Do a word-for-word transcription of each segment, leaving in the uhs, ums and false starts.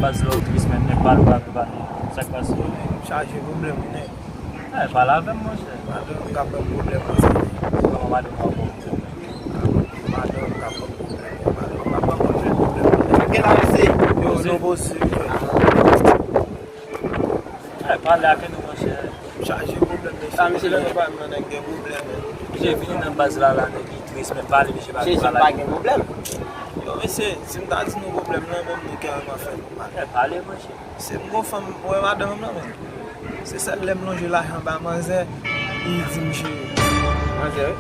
Baz la w tris, men nèg pale, pale, pale. Sa k pase? M chaje pwoblèm, wi, nèg. Eh, pale avè m, monchè. Madanm ka ban m pwoblèm nan sa. Kòman madanm w ap ban w pwoblèm? Madanm ka ban m pwoblèm, madanm ka ban m anpil pwoblèm. Gen la, mesye. Yo, nou posib. Eh, pale ak nou, monchè. M chaje pwoblèm, mesye. Sa, mesye, pwoblèm nan pa m nan, nèg gen pwoblèm, men. Misye vini nan baz la, la, nèg li tris, men pale, misye pa vle pale. Mesye, pa gen pwoblèm. Yo, mesye, si m ta di nou pwoblèm nan, menm nou kè an fè nou mal. Eh, pale, monchè. Se m gon fanm, ou wè madanm nan, men. Se sèl lè m lonje lajan ba manzè, li di m cheri. Manzè, wi.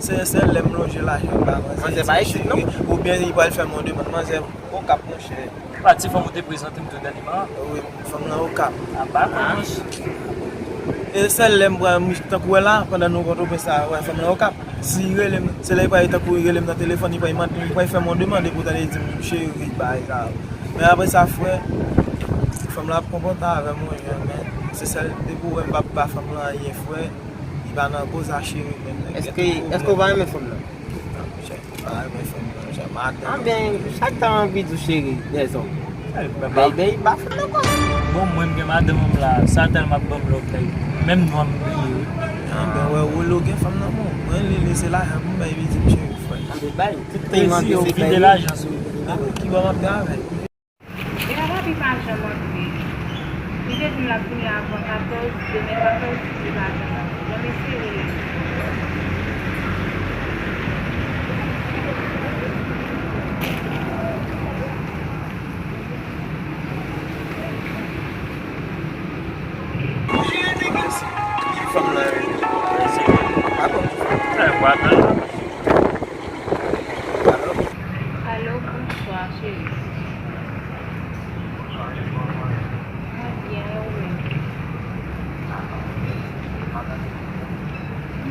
Se sèl lè m lonje lajan ba manzè, li di m cheri. Oubyen li pral fè m yon demann, manzè, Okap, monchè. Pa ti fanm ou te prezante m tou dènyèman an? Wi, fanm nan Okap. A pa konch. E sèl lè m pran, tankou wè la, pandan nou Pòtoprens la, wè fanm nan Okap. Si li rele m, se lè li pral tankou li rele m nan telefòn, li pral mande, li pral fè m yon demann, epi w tande li di m cheri, bagay sa. Men apre sa, frè, fanm lan ap konpòte avè m, wi, men se sèl depi w wè m p ap ba fanm lan anyen, frè, li pa nan koz a cheri, men. Èske, èske w pa renmen fanm nan? Non, monchè, m pa renmen fanm nan, monchè, madanm. Anben, chak tan anvi di w cheri, dèzòm. Bèy, bèy, ba fanm nan kò. Bon, mwen, m gen madanm m la, sa tèlman ap ban m love, like, menm non an m bliye, wi. Anben, wè, Wolo gen fanm nan, bon, mwen, li, li se lajan pou m bay, li di m cheri, frè. Anben, bay, tout tan li mande se bay. Vide lajan sou li. Ki bò m ap travay? Deja papi pa janm antre. Li te di m l ap vini avan katòz, demen katòz, li pa janm antre. Bon, mesye rele m. Ki fanm nan rele? Pa konn ki fanm. Alo, bonswa, cheri. Mwen byen, e ou menm?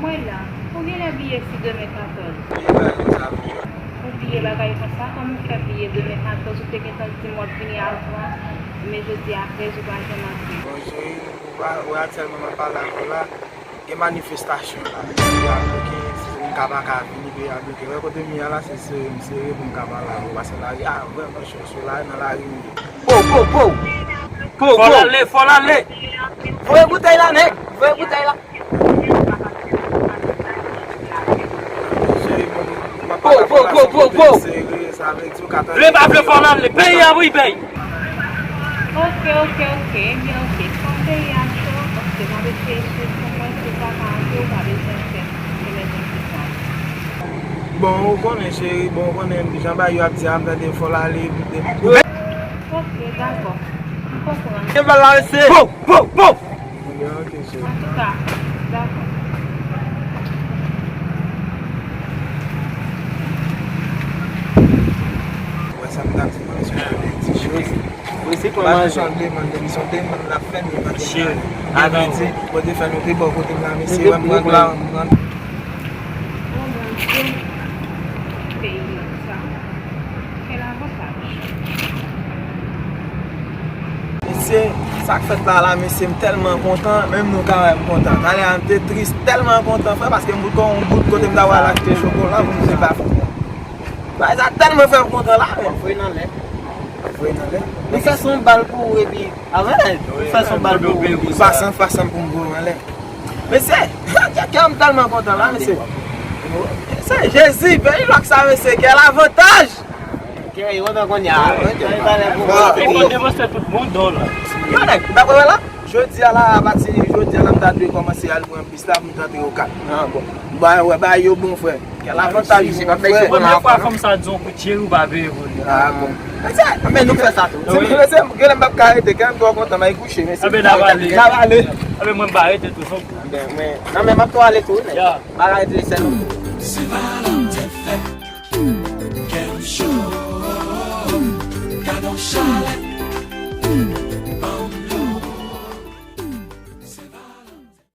Mwen la. Ou genlè bliye si demen katòz. Ou bliye bagay konsa? Kòman ou fè bliye demen katòz? Ou te gentan di m w ap vini avan, men jodi a trèz ou pa janm antre. Bon, cheri, ou pa wè aktyèlman m ap pale avè w la? Gen manifestasyon la, peyi a bloke, si m ka pa ka vini, peyi a bloke. Wè kote m ye a la, se sere m sere pou m ka pale avè w, paske lari a vrèman cho, sou lari, nan lari m ye. Po, po, po! Po, po! Fò l ale, fò l ale! Voye boutèy la, nèg! Voye boutèy la! Sere m, m ap pale avè w la, se kote m sere, sa vle di w ka tande. Vle pa vle, fò l ale, peyi a bri, bèy! Ok, ok, ok. Ebyen, ok. Kòm peyi a cho, ok, m ap eseye swiv pou mwen, si sa pa antre, ou pa bezwen fè, fè lèzòt pou sa. Bon, ou konnen, cheri, bon, ou konnen, jan bagay yo ap di a, m tande fò l ale, m te. Ok, dakò. M konprann. Gen bal la, mesye. Po, po, po! Ebyen, ok, cheri. Antouka, dakò. Wè sa m t ap di, mwen, se yon ti cheri. Wi, se kòman se? Demann, demann, demann, demann, l ap fè demann. Cheri. Demann, di, pote fè nou te bò kote m la, mesye, wè m pran la, m pran. Oh mon Dieu, peyi sa. Kèl avantaj. Mesye, sa k fèt la, la, mesye, m tèlman kontan, menm nou ka wè m kontan. Talè a, m te tris, tèlman kontan, frè, paske m bout kon, m bout kote m ta pral achte chokola pou m te ba fanm nan. Bagay sa tèlman fè m kontan la, men. Voye nan lè. Voye nan lè. Li fè son bal pou ou epi, a vrè, li fè son bal pou ou epi. Pasan, pasan pou m voye anlè. Mesye, kè m tèlman kontan la, mesye. Mesye, Jezi, peyi lòk sa, mesye, kèl avantaj! Kè yo nan kounye a. Li konn depanse tout bon don la. Yo, nèg, ou ta kwè la? Jodi a la, apati jodi a la, m ta dwe kòmanse al pran bis la pou m t antre Okap. Ah, bon. Ba, wè, ba yo bon, frè. Kèl avantaj, mesye, pa pèse. Se premye fwa fanm sa di yon kout cheri ou pa veye pou li. Ah, bon. Mesye, men nou fè sa tou. Wi. Mesye, genlè m p ap ka rete, kè m twò kontan, m al kouche, mesye. Anben, n ap ale. N ap ale. Anben, mwen m pa rete tou, son. Anben, men, non, men m ap tou ale tou, wi, nèg. Ya. M pa ka rete sèl.